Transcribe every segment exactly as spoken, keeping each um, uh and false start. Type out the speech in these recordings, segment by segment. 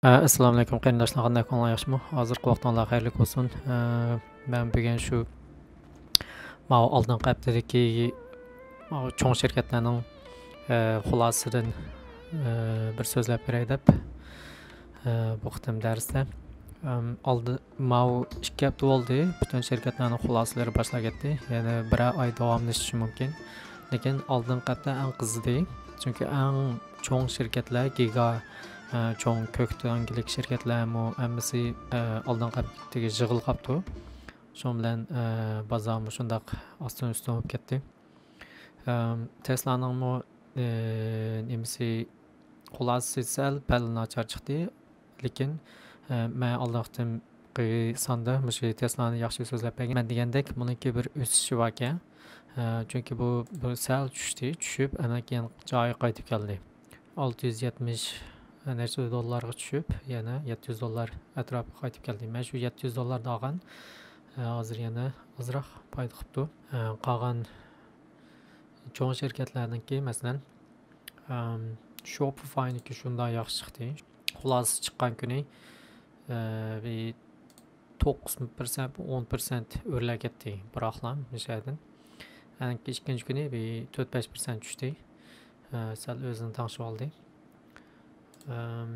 ئەسسالامۇئەلەيكۇم قېرىنداشلار، قانداق ئەھۋالىڭلار، ياخشىمۇ؟ ھازىر ۋاقتىڭلار خەيرلىك بولسۇن. ئە، مەن بۈگۈن شۇ ماۋۇ ئالدىنقى ھەپتىدىكى ماۋۇ چوڭ شىركەتلەرنىڭ، ئە، خۇلاسىسىدىن، ئە، بىر سۆزلەپ بېرەي دەپ، ئە، بۇ قېتىم دەرستە. ئەم، ئالدى، ماۋۇ ئىككى ھەپتە بولدى، پۈتۈن شىركەتلەرنىڭ خۇلاسىلىرى باشلاپ كەتتى. يەنە بىرەر ئاي داۋاملىشىشى مۇمكىن. لېكىن ئالدىنقى ھەپتە ئەڭ قىزىدى. چۈنكى ئەڭ چوڭ شىركەتلەر، گىگا، ئە، چوڭ كۆك تۆڭگىلىك شىركەتلەرمۇ ھەممىسى، ئە، ئالدىنقى ھەپتىگە يىغىلىپ قاپتۇ. شۇنىڭ بىلەن، ئە، بازارمۇ شۇنداق ئاستىن ئۈستۈن بولۇپ كەتتى. ئەم، تېسلانىڭمۇ، ئە، نېمىسى، خۇلاسىسى سەل پەل ناچار چىقتى. لېكىن، ئە، مەن ئالدىنقى قېتىمقى ساندا مۇشۇ تېسلانى ياخشى سۆزلەپ بەرگەن. مەن دېگەندەك، بۇنىڭكى بىر ئۆسۈشى باركەن. ئە، چۈنكى بۇ، بۇ سەل چۈشتى، چۈشۈپ، ئاندىن كېيىن جايىغا قايتىپ كەلدى. ئالتە يۈز يەتمىش نەچچە دوللارغا چۈشۈپ، يەنە يەتتە يۈز دوللار ئەتراپىغا قايتىپ كەلدى. مەن شۇ يەتتە يۈز دوللارنى ئالغان، ئە، ھازىر يەنە ئازراق پايدا قىپتۇ. ئە، قالغان چوڭ شىركەتلەرنىڭكى، مەسىلەن، ئەم، شوپىفاينىڭكى شۇنداق ياخشى چىقتى. خۇلاسە چىققان كۈنى، ئە، بىر توققۇز پىرسەنت، ئون پىرسەنت ئۆرلەپ كەتتى، بىراقلا مۇشۇ يەردىن. ئەنكى ئىككىنچى كۈنى بىر تۆت بەش پىرسەنت چۈشتى. ئە، سەل ئۆزىنى تەڭشىۋالدى. ئەم،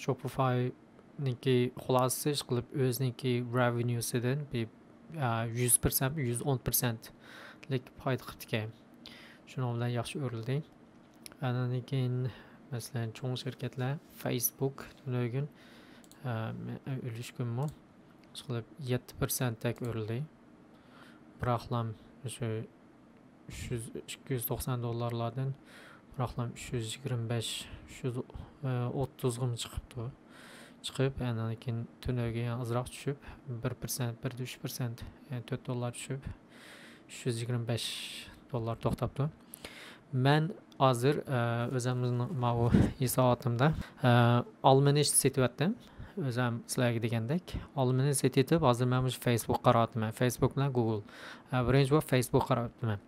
شوپىفاينىڭكى خۇلاسىسى، ئىشقىلىپ، ئۆزىنىڭكى رېۋېنيۇسىدىن بىر، ئە، يۈز پىرسەنت، يۈز ئون پىرسەنتلىك پايدا قىپتىكەن. شۇنىڭ بىلەن ياخشى ئۆرلىدى. ئاندىن كېيىن، مەسىلەن، چوڭ شىركەتلەر، فېيسبۇك تۈنۈگۈن، ئە، ئۈلۈشكۈنمۇ، ئىشقىلىپ، يەتتە پىرسەنتتەك ئۆرلىدى. بىراقلا شۇ ئۈچ يۈز، ئىككى يۈز توقسان دوللارلاردىن بىراقلا ئۈچ يۈز يىگىرمە بەش، ئۈچ يۈز ئوتتۇزغىمۇ چىقىپتۇ. چىقىپ، ئاندىن كېيىن تۈنۈگۈن يەنە ئازراق چۈشۈپ، بىر پىرسەنت، بىر دە ئۈچ پىرسەنت، يەنى تۆت دوللار چۈشۈپ، ئۈچ يۈز يىگىرمە بەش دوللار توختاپتۇ. مەن ھازىر، ئە، ئۆزۈمنىڭ ماۋۇ ھېساباتىمدا، ئە، ئالمىنى سېتىۋەتتىم. ئۆزۈم سىلەرگە دېگەندەك، ئالمىنى سېتىۋېتىپ، ھازىر مەن مۇشۇ فېيسبۇك قاراۋاتىمەن. فېيسبۇك بىلەن گۇگل. ئە، بىرىنچى بولۇپ فېيسبۇك قاراۋاتىمەن.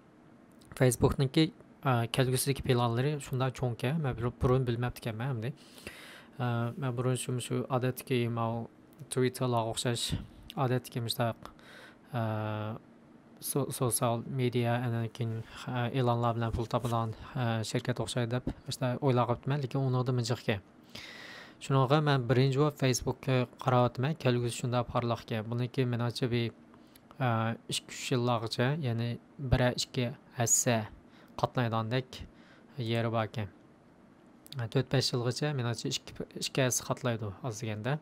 فېيسبۇكنىڭكى، ئە، كەلگۈسىدىكى پىلانلىرى شۇنداق چوڭكەن، مەن بۇرۇن بىلمەپتىكەنمەن ئەمدى. ئە، مەن بۇرۇن شۇ، شۇ ئادەتتىكى ماۋۇ تىۋىتتېرلارغا ئوخشاش ئادەتتىكى مۇشۇنداق، ئە، سو-، سوتسىيال مېدىيا، ئاندىن كېيىن، ئە، ئېلانلار بىلەن پۇل تاپىدىغان، ئە، شىركەت ئوخشايدۇ دەپ مۇشۇنداق ئويلاپ قاپتىمەن، لېكىن ئۇنىڭدا مىجىقكەن. شۇنىڭغا مەن بىرىنچى بولۇپ فېيسبۇككا قاراۋاتىمەن، كەلگۈسى شۇنداق پارلاقكەن. بۇنىڭكى مېنىڭچە بىر، ئە، ئىككى، ئۈچ يىللارغىچە، يەنى بىرەر ئىككى ھەسسە قاتلايدىغاندەك يېرى باركەن. ئە، تۆت، بەش يىلغىچە، مېنىڭچە، ئىككى، ئىككى ھەسسە قاتلايدۇ، ئاز دېگەندە.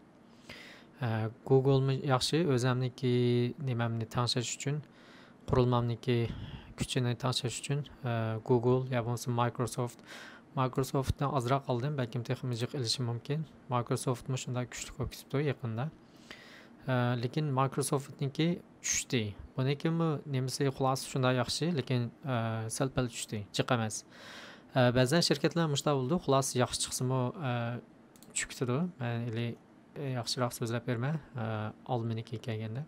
ئە، گۇگلمۇ ياخشى، ئۆزۈمنىڭكى نېمەمنى تەڭشەش ئۈچۈن، قۇرۇلمامنىڭكى كۈچىنى تەڭشەش ئۈچۈن، ئە، گۇگل يا بولمىسا مايكروسوفت. مايكروسوفتنى ئازراق ئالدىم، بەلكىم تېخىمۇ جىق ئېلىشىم مۇمكىن. مايكروسوفتمۇ شۇنداق كۈچلۈك بولۇپ كېتىپتۇ يېقىندا. ئە، لېكىن مايكروسوفتنىڭكى چۈشتى. بۇنىڭكىمۇ نېمىسى، خۇلاسە شۇنداق ياخشى، لېكىن، ئە، سەل پەل چۈشتى، جىق ئەمەس. ئە، بەزەن شىركەتلەر مۇشۇنداق بولىدۇ، خۇلاسە ياخشى چىقسىمۇ، ئە، چۈشۈپ كېتىدۇ. مەن ئىلى، ئە، ياخشىراق سۆزلەپ بېرىمەن، ئە، ئالمىنىڭكىگە كەلگەندە.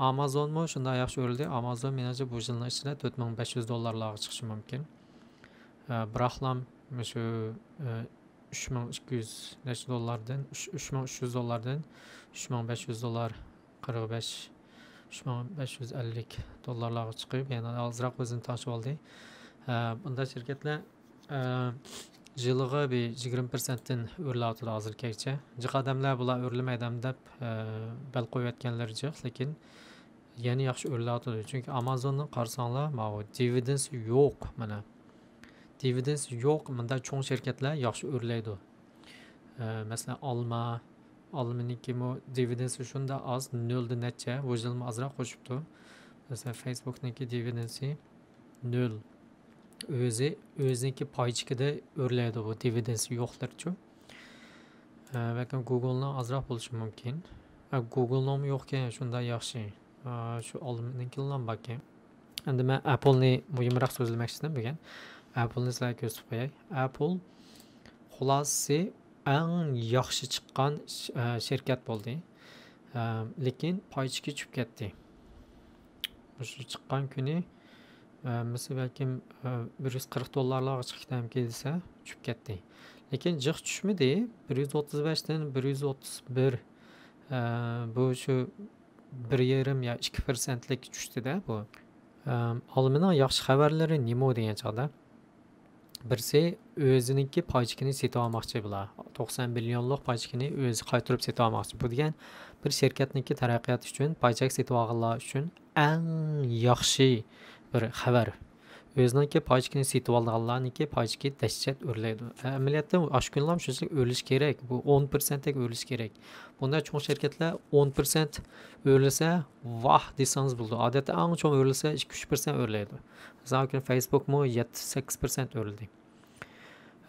ئامازونمۇ شۇنداق ياخشى ئۆرلىدى. ئامازون مېنىڭچە بۇ يىلنىڭ ئىچىدە تۆت مىڭ بەش يۈز دوللارلارغا چىقىشى مۇمكىن. ئە، بىراقلام مۇشۇ، ئە، ئۈچ مىڭ ئىككى يۈز نەچچە دوللاردىن، ئۈچ، ئۈچ مىڭ ئۈچ يۈز دوللاردىن ئۈچ مىڭ بەش يۈز دوللار، قىرىق بەش، ئۈچ مىڭ بەش يۈز ئەللىك دوللارلارغا چىقىپ، يەنە ئازراق ئۆزىنى تاشلىۋالدى. ئە، بۇنداق شىركەتلەر، ئە، يىلىغا بىر يىگىرمە پىرسەنتتىن ئۆرلەۋاتىدۇ ھازىرغىچە. جىق ئادەملەر بۇلار ئۆرلىمەيدۇ دەپ، ئە، بەل قويۇۋەتكەنلىرى جىق، لېكىن يەنە ياخشى ئۆرلەۋاتىدۇ. چۈنكى ئامازوننى قارىساڭلار، ماۋۇ دىۋىدېندسى يوق مانا. دىۋىدېندسى يوق، مۇنداق چوڭ شىركەتلەر ياخشى ئۆرلەيدۇ. ئە، مەسىلەن، ئالما، ئالمىنىڭكىمۇ دىۋىدېندسى شۇنداق ئاز، نۆلدە نەچچە، بۇ يىلمۇ ئازراق قوشۇپتۇ. مەسىلەن، فېيسبۇكنىڭكى دىۋىدېندسى نۆل. ئۆزى، ئۆزىنىڭكى پاي چېكىدە ئۆرلەيدۇ بۇ دىۋىدېندسى يوقلىرىچۇ. ئە، بەلكىم گۇگلنىڭ ئازراق بولۇشى مۇمكىن. ئە، گۇگلنىڭمۇ يوقكەن، شۇنداق ياخشى. ئە، شۇ ئالمىنىڭكىلا باركەن. ئەمدى مەن ئەپلنى مۇھىمراق سۆزلىمەكچىدىم بۈگۈن. ئەپلنى سىلەرگە كۆرسىتىپ قوياي. ئەپل خۇلاسىسى ئەڭ ياخشى چىققان ش-، ئە، شىركەت بولدى. ئە، لېكىن پاي چېكى چۈشۈپ كەتتى. مۇشۇ چىققان كۈنى، ئە، مىسى بەلكىم، ئە، بىر يۈز قىرىق دوللارلارغا چىقىپ كېتەمكى دېسە، چۈشۈپ كەتتى. لېكىن جىق چۈشمىدى. بىر يۈز ئوتتۇز بەشتىن بىر يۈز ئوتتۇز بىر، ئە، بۇ شۇ بىر يېرىم يا ئىككى پىرسەنتلىك چۈشتى-دە بۇ. ئەم، ئالمىنىڭ ياخشى خەۋەرلىرى نېمە دېگەن چاغدا، بىرسى، ئۆزىنىڭكى پايچىكىنى سېتىۋالماقچى بۇلار. توقسان مىليونلۇق پايچىكىنى ئۆزى قايتۇرۇپ سېتىۋالماقچى. بۇ دېگەن بىر شىركەتنىڭكى تەرەققىياتى ئۈچۈن، پايچەك سېتىۋالغانلار ئۈچۈن ئەڭ ياخشى بىر خەۋەر. ئۆزىنىڭكى پايچىكىنى سېتىۋالغانلارنىڭكى پايچىكى دەھشەت ئۆرلەيدۇ. ئەمەلىيەتتە ئاشۇ كۈنلەرمۇ شۇنچىلىك ئۆرلىشى كېرەك. بۇ ئون پىرسەنتتەك ئۆرلىشى كېرەك. بۇنداق چوڭ شىركەتلەر ئون پىرسەنت ئۆرلىسە، ۋاھ دېسىڭىز بولىدۇ. ئادەتتە ئەڭ چوڭ ئۆرلىسە ئىككى ئۈچ پىرسەنت ئۆرلەيدۇ. مىسال ئۈچۈن، فېيسبۇكمۇ يەتتە سەككىز پىرسەنت ئۆرلىدى.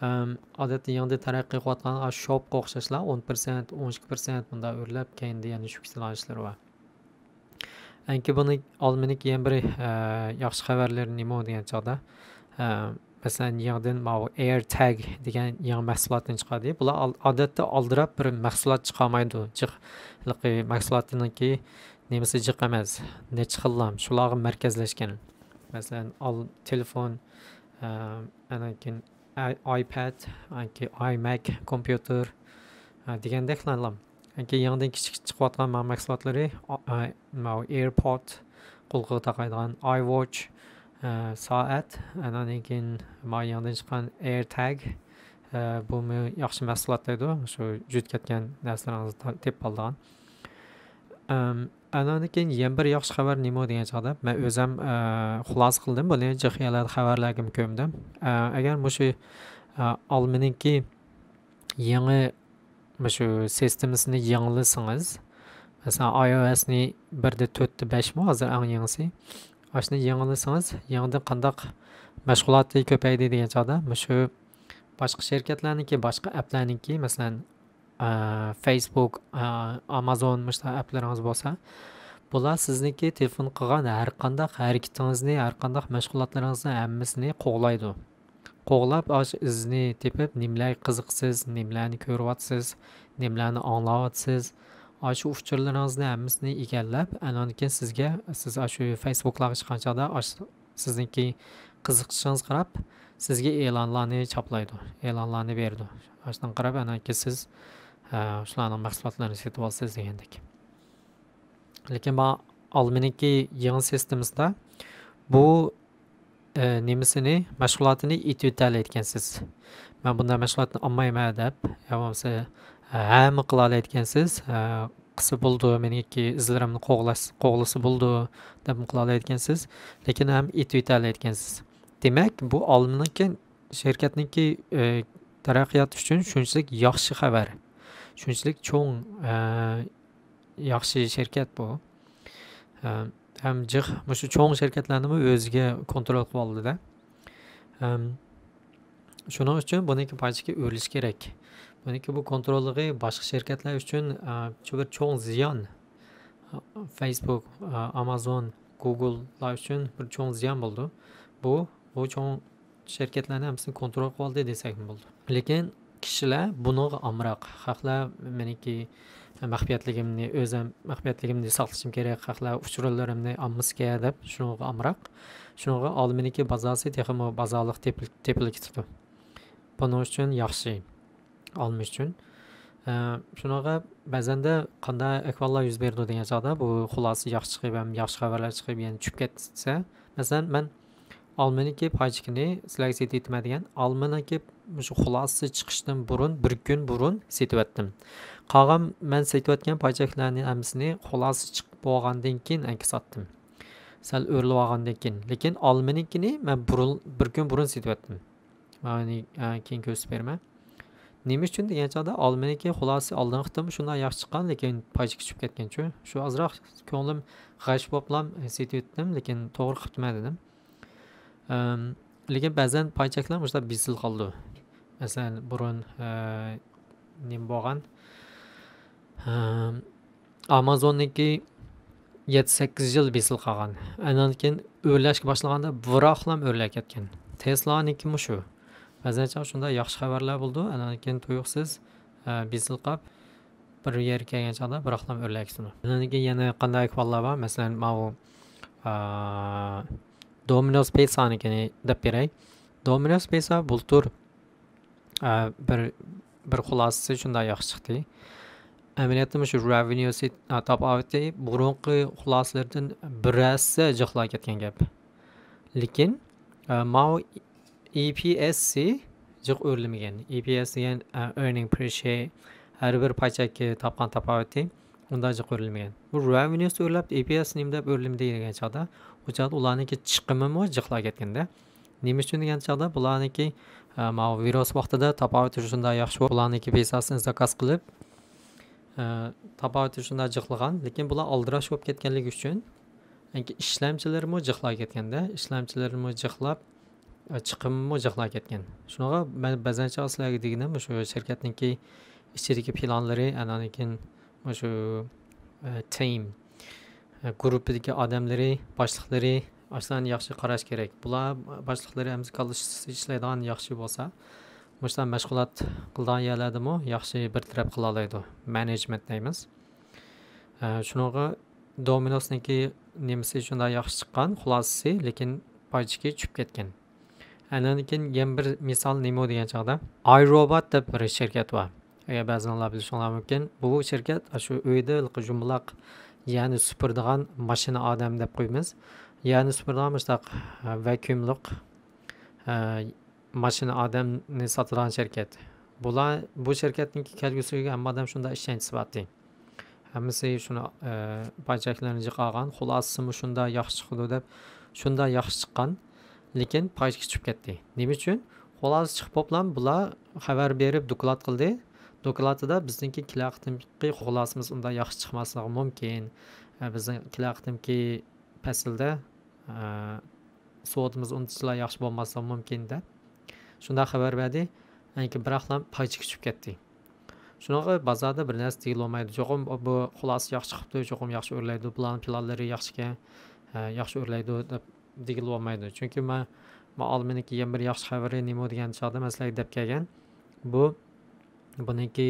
ئەم، ئادەتتە يېڭىدىن تەرەققىي قىلىۋاتقان ئاشۇ شوپقا ئوخشاشلا ئون پىرسەنت، ئون ئىككى پىرسەنت مۇنداق ئۆرلەپ، كەينىدە يەنە چۈشۈپ كېتىدىغان ئىشلىرى بار. ئەنكى بۇنى ئالمىنىڭكى يەنە بىر، ئە، ياخشى خەۋەرلىرى نېمە دېگەن چاغدا، ئە، مەسىلەن، يېڭىدىن ماۋۇ ئېير تەگ دېگەن يېڭى مەھسۇلاتنى چىقاردى. بۇلار ئال-، ئادەتتە ئالدىراپ بىر مەھسۇلات چىقارمايدۇ. جىق، ھېلىقى مەھسۇلاتنىڭكى نېمىسى جىق ئەمەس، نەچچە خىللام، شۇلارغا مەركەزلەشكەن. مەسىلەن، ئال-، تېلېفون، ئە، ئاندىن كېيىن ئاي-، ئايپەد، ئاندىن كېيىن ئايمەك كومپيۇتېر، ئە، دېگەندەكلەرلا. ئاندىن كېيىن يېڭىدىن كىچىك چىقىۋاتقان ما مەھسۇلاتلىرى، ئا-، ئە، ماۋۇ ئېيرپود، قۇلىقىغا تاقايدىغان ئايۋوچ، ئە، سائەت، ئاندىن كېيىن ما يېڭىدىن چىققان ئېير تەگ، ئە، بۇمۇ ياخشى مەھسۇلات دەيدۇ، شۇ جۈت كەتكەن نەرسىلىرىڭىزنى تا-، تېپىپ ئالىدىغان. ئەم، ئاندىن كېيىن يەنە بىر ياخشى خەۋەر نېمە دېگەن چاغدا، مەن ئۆزۈم، ئە، خۇلاسە قىلدىم بۇنى، جىق يەرلەردە خەۋەرلەرگىمۇ كۆرمىدىم. ئە، ئەگەر مۇشۇ، ئە، ئالمىنىڭكى يېڭى، مۇشۇ سىستېمىسىنى يېڭىلىسىڭىز، مەسىلەن، ئاي ئو ئېسنى بىردە تۆتتە بەشمۇ ھازىر ئەڭ يېڭىسى. ئاشۇنى يېڭىلىسىڭىز، يېڭىدىن قانداق مەشغۇلاتى كۆپەيدى دېگەن چاغدا، مۇشۇ باشقا شىركەتلەرنىڭكى، باشقا ئەپلەرنىڭكى، مەسىلەن، ئە، فېيسبۇك، ئە، ئامازون، مۇشۇنداق ئەپلىرىڭىز بولسا، بۇلار سىزنىڭكى تېلېفون قىلغان ھەر قانداق ھەرىكىتىڭىزنى، ھەر قانداق مەشغۇلاتلىرىڭىزنى ھەممىسىنى قوغلايدۇ. قوغلاپ، ئاشۇ ئىزنى تېپىپ، نېمىلەرگە قىزىقسىز، نېمىلەرنى كۆرۈۋاتىسىز، نېمىلەرنى ئاڭلاۋاتىسىز، ئاشۇ ئۇچۇرلىرىڭىزنى ھەممىسىنى ئىگىلەپ، ئاندىن كېيىن سىزگە، سىز ئاشۇ فېيسبۇكلارغا چىققان چاغدا، ئاشۇ سىزنىڭكى قىزىقىشىڭىزغا قاراپ، سىزگە ئېلانلارنى چاپلايدۇ، ئېلانلارنى بېرىدۇ. ئاشۇنىڭغا قاراپ، ئاندىن كېيىن سىز، ئە، شۇلارنىڭ مەھسۇلاتلىرىنى سېتىۋالىسىز دېگەندەك. لېكىن ما ئالمىنىڭكى يېڭى سىستېمىسىدا بۇ، ئە، نېمىسىنى، مەشغۇلاتىنى ئېتىۋېتەلەيدىكەنسىز. مەن بۇنداق مەشغۇلاتنى ئالمايمەن دەپ، يا بولمىسا، ئە، ھەممە قىلالايدىكەنسىز، ئە، قىلسا بولىدۇ، مېنىڭكى ئىزلىرىمنى قوغلاش، قوغلىسا بولىدۇ دەپمۇ قىلالايدىكەنسىز. لېكىن ھەم ئېتىۋېتەلەيدىكەنسىز. دېمەك، بۇ ئالمىنىڭكى، شىركەتنىڭكى، ئە، تەرەققىياتى ئۈچۈن شۇنچىلىك ياخشى خەۋەر. شۇنچىلىك چوڭ، ئە، ياخشى شىركەت بۇ. ئە، ھەم جىق مۇشۇ چوڭ شىركەتلەرنىمۇ ئۆزىگە كونترول قىلىۋالدى-دە. ئەم، شۇنىڭ ئۈچۈن بۇنىڭكى پايچىكى ئۆرلىشى كېرەك. بۇنىڭكى بۇ كونتروللۇقى باشقا شىركەتلەر ئۈچۈن، ئە، شۇ بىر چوڭ زىيان. فېيسبۇك، ئە، ئامازون، گۇگللار ئۈچۈن بىر چوڭ زىيان بولىدۇ. بۇ، بۇ چوڭ شىركەتلەرنى ھەممىسىنى كونترول قىلىۋالدى دېسەكمۇ بولىدۇ. لېكىن كىشىلەر بۇنىڭغا ئامراق. خەقلەر مېنىڭكى مەخپىيەتلىكىمنى، ئۆزۈم مەخپىيەتلىكىمنى ساقلىشىم كېرەك، خەقلەر ئۇچۇرلىرىمنى ئالمىسىكەن دەپ شۇنىڭغا ئامراق. شۇنىڭغا ئالمىنىڭكى بازاسى تېخىمۇ بازارلىق تېپىل-، تېپىلىپ كېتىدۇ. بۇنىڭ ئۈچۈن ياخشى. ئالما ئۈچۈن. ئە، شۇنىڭغا بەزەندە قانداق ئەھۋاللار يۈز بېرىدۇ دېگەن چاغدا، بۇ خۇلاسە ياخشى چىقىپ ھەم ياخشى خەۋەرلەر چىقىپ يەنە چۈشۈپ كەتسە، مەسىلەن، مەن ئالمىنىڭكى پايچىكىنى سىلەرگە سېتىۋېتىمەن دېگەن، ئالمىنىڭكى مۇشۇ خۇلاسىسى چىقىشتىن بۇرۇن، بىر كۈن بۇرۇن سېتىۋەتتىم. قالغان مەن سېتىۋەتكەن پايچەكلەرنى ھەممىسىنى خۇلاسىسى چىقىپ بولغاندىن كېيىن ئەنكى ساتتىم. سەل ئۆرلىۋالغاندىن كېيىن. لېكىن ئالمىنىڭكىنى مەن بۇرۇن، بىر كۈن بۇرۇن سېتىۋەتتىم. ماۋۇنى، ئە، كېيىن كۆرسىتىپ بېرىمەن. نېمە ئۈچۈن دېگەن چاغدا، ئالمىنىڭكى خۇلاسىسى ئالدىنقى قېتىم شۇنداق ياخشى چىققان، لېكىن پايچىكى چۈشۈپ كەتكەنچۇ. شۇ ئازراق كۆڭلۈم غەش بولۇپلام سېتىۋېتتىم، لېكىن توغرا قىپتىمەن دېدىم. ئەم، لېكىن بەزەن پايچەكلەر مۇشۇنداق بېسىلىپ قالىدۇ. مەسىلەن، بۇرۇن، ئە، نېمە بولغان؟ ئەم، ئامازوننىڭكى يەتتە سەككىز يىل بېسىلىپ قالغان. ئاندىن كېيىن ئۆرلەشكە باشلىغاندا بىراقلام ئۆرلەپ كەتكەن. تېسلانىڭكىمۇ شۇ. بەزەن چاغ شۇنداق ياخشى خەۋەرلەر بولىدۇ، ئاندىن كېيىن تۇيۇقسىز، ئە، بېسىلىپ قاپ، بىر يەرگە كەلگەن چاغدا بىراقلام ئۆرلەپ كېتىدۇ. ئاندىن كېيىن يەنە قانداق ئەھۋاللار بار؟ مەسىلەن، ماۋۇ، ئە، دومىنوس پىتسانىڭكىنى دەپ بېرەي. دومىنوس پىتسا بۇلتۇر ئە، بىر، بىر خۇلاسىسى شۇنداق ياخشى چىقتى. ئەمەلىيەتتە مۇشۇ رېۋېنيۇسى، ئە، تاپاۋىتى بۇرۇنقى خۇلاسىلىرىدىن بىر ھەسسە جىقلاپ كەتكەن گەپ. لېكىن، ئە، ماۋۇ ئى پى ئېسسى جىق ئۆرلىمىگەن. ئى پى ئېس دېگەن، ئە، ئېرنىڭ پېر شېر، ھەر بىر پاي چەككە تاپقان تاپاۋىتى ئۇنداق جىق ئۆرلىمىگەن. بۇ رېۋېنيۇسى ئۆرلەپ، ئى پى ئېس نېمە دەپ ئۆرلىمىدى دېگەن چاغدا، ئۇ چاغدا ئۇلارنىڭكى چىقىمىمۇ جىقلاپ كەتكەندە. نېمە ئۈچۈن دېگەن چاغدا، بۇلارنىڭكى، ئە، ماۋۇ ۋىرۇس ۋاقتىدا تاپاۋىتى شۇنداق ياخشى بولۇپ، بۇلارنىڭكى پىساسىنى زاكاز قىلىپ، ئە، تاپاۋىتى شۇنداق جىقلىغان. لېكىن بۇلار ئالدىراش بولۇپ كەتكەنلىكى ئۈچۈن، يەنى ئىشلەمچىلىرىمۇ جىقلاپ كەتكەندە، ئىشلەمچىلىرىمۇ جىقلاپ، ئە، چىقىممۇ جىقلاپ كەتكەن. شۇنىڭغا مەن بەزەن چاغ سىلەرگە دېگىنىم، مۇشۇ شىركەتنىڭكى ئىچىدىكى پىلانلىرى، ئاندىن كېيىن مۇشۇ، ئە، تىم، ئە، گۇرۇپپىدىكى ئادەملىرى، باشلىقلىرى، ئاشۇلارنى ياخشى قاراش كېرەك. بۇلار باشلىقلىرى ھەممىسى كاللا ئىشلەيدىغان ياخشى بولسا، مۇشۇنداق مەشغۇلات قىلىدىغان يەرلەردىمۇ ياخشى بىر تەرەپ قىلالايدۇ. مەنېجمېنت دەيمىز. ئە، شۇنىڭغا دومىنوسنىڭكى نېمىسى شۇنداق ياخشى چىققان، خۇلاسىسى، لېكىن پاي چېكى چۈشۈپ كەتكەن. ئاندىن كېيىن يەنە بىر مىسال نېمە دېگەن چاغدا، ئايروبات دەپ بىر شىركەت بار. ئەگەر بەزىلەر بىلىشىڭلار مۇمكىن. بۇ شىركەت شۇ ئۆيدە ھېلىقى يۇمىلاق يەرنى سۈپۈرىدىغان ماشىنا ئادەم دەپ قويىمىز. يەرنى سۈپۈرىدىغان مۇشۇنداق، ئە، ۋەكيۇملۇق، ئە، ماشىنا ئادەمنى ساتىدىغان شىركەت. بۇلار، بۇ شىركەتنىڭكى كەلگۈسىگە ھەممە ئادەم شۇنداق ئىشەنچىسى بارتى. ھەممىسى شۇنى، ئە، پاي چەكلىرىنى جىق ئالغان، خۇلاسىسىمۇ شۇنداق ياخشى چىقىدۇ دەپ، شۇنداق ياخشى چىققان. لېكىن پاي چېكى چۈشۈپ كەتتى. نېمە ئۈچۈن؟ خۇلاسە چىقىپ بولۇپلا بۇلار خەۋەر بېرىپ دوكلات قىلدى. دوكلاتىدا بىزنىڭكى كېلەر قېتىمقى خۇلاسىمىز ئۇنداق ياخشى چىقماسلىقى مۇمكىن. ئە، بىزنىڭ كېلەر قېتىمقى پەسىلدە، ئە، سودىمىز ئۇنچىلا ياخشى بولماسلىقى مۇمكىن دەپ شۇنداق خەۋەر بەردى. لېكىن بىراقلا پاي چېكى چۈشۈپ كەتتى. شۇنىڭغا بازاردا بىر نەرسە دېگىلى بولمايدۇ. چوقۇم بۇ خۇلاسە ياخشى چىقىپتۇ، چوقۇم ياخشى ئۆرلەيدۇ، بۇلارنىڭ پىلانلىرى ياخشىكەن، ھە، ياخشى ئۆرلەيدۇ دەپ دېگىلى بولمايدۇ. چۈنكى مەن، مەن ئالمىنىڭكى يەنە بىر ياخشى خەۋىرى نېمە دېگەن چاغدا مەن سىلەرگە دەپ كەلگەن. بۇ، بۇنىڭكى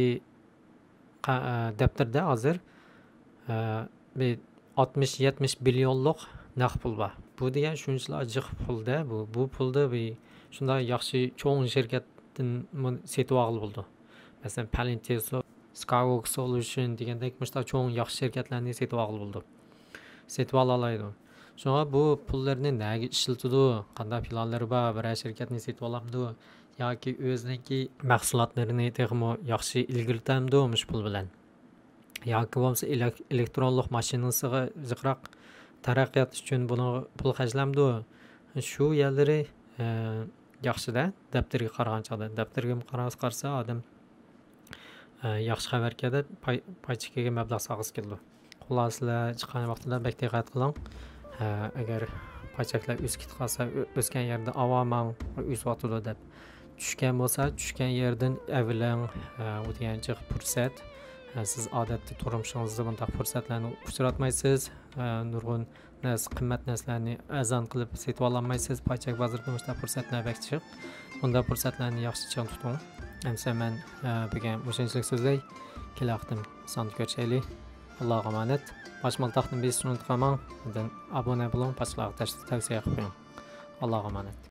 قا-، ئە، دەپتەردە ھازىر، ئە، بىر ئاتمىش، يەتمىش بىليونلۇق نەق پۇل بار. بۇ دېگەن شۇنچىلا جىق پۇلدە، بۇ، بۇ پۇلدا بىر شۇنداق ياخشى چوڭ شىركەتتىن بۇنى سېتىۋالغىلى بولىدۇ. مەسىلەن، پالېنتىر، سو-، سكايوك سوليۇشن دېگەندەك مۇشۇنداق چوڭ ياخشى شىركەتلەرنى سېتىۋالغىلى بولىدۇ. سېتىۋالالايدۇ. شۇڭا بۇ پۇللىرىنى نەگە ئىشلىتىدۇ؟ قانداق پىلانلىرى بار؟ بىرەر شىركەتنى سېتىۋالامدۇ؟ ياكى ئۆزىنىڭكى مەھسۇلاتلىرىنى تېخىمۇ ياخشى ئىلگىرىتەمدۇ مۇشۇ پۇل بىلەن؟ ياكى بولمىسا ئېلېك-، ئېلېكترونلۇق ماشىنىسىغا جىقراق تەرەققىيات ئۈچۈن بۇنىڭغا پۇل خەجلەمدۇ؟ شۇ يەرلىرى، ئە، ياخشىدە، دەپتىرگە قارىغان چاغدا. دەپتىرگە قارىسا، قارىسا ئادەم، ئە، ياخشى خەۋەركەن دەپ پاي، پاي چېكىگە مەبلەغ سالغۇسى كېلىدۇ. خۇلاسىلەر چىققان ۋاقتىدا بەك دىققەت قىلىڭ. ئە، ئەگەر پاي چەكلەر ئۆسۈپ كېتىپ قالسا، ئۆ-، ئۆسكەن يەردە ئاۋاماڭ، ئۆسۈۋاتىدۇ دەپ. چۈشكەن بولسا، چۈشكەن يېرىدىن ئەۋلەڭ، ئە، ئۇ دېگەن جىق پۇرسەت. ئە، سىز ئادەتتە تۇرمۇشىڭىزدا بۇنداق پۇرسەتلەرنى ئۇچراتمايسىز. ئە، نۇرغۇن نەرسە، قىممەت نەرسىلەرنى ئەرزان قىلىپ سېتىۋالالمايسىز. پاي چەك بازىرىدا مۇشۇنداق پۇرسەتلەر بەك جىق. بۇنداق پۇرسەتلەرنى ياخشى چىڭ تۇتۇڭ. ئەمسە مەن، ئە، بۈگۈن مۇشۇنچىلىك سۆزلەي. كېلەر قېتىم ساندا كۆرۈشەيلى. ئاللاغا ئامانەت. باشمالتاقنى بېسىشنى ئۇنتۇپ قالماڭ. ئابۇنە بولۇڭ، باشقىلارغا تەش-، تەۋسىيە قىلىپ قويۇڭ. ئاللاغا ئامانەت.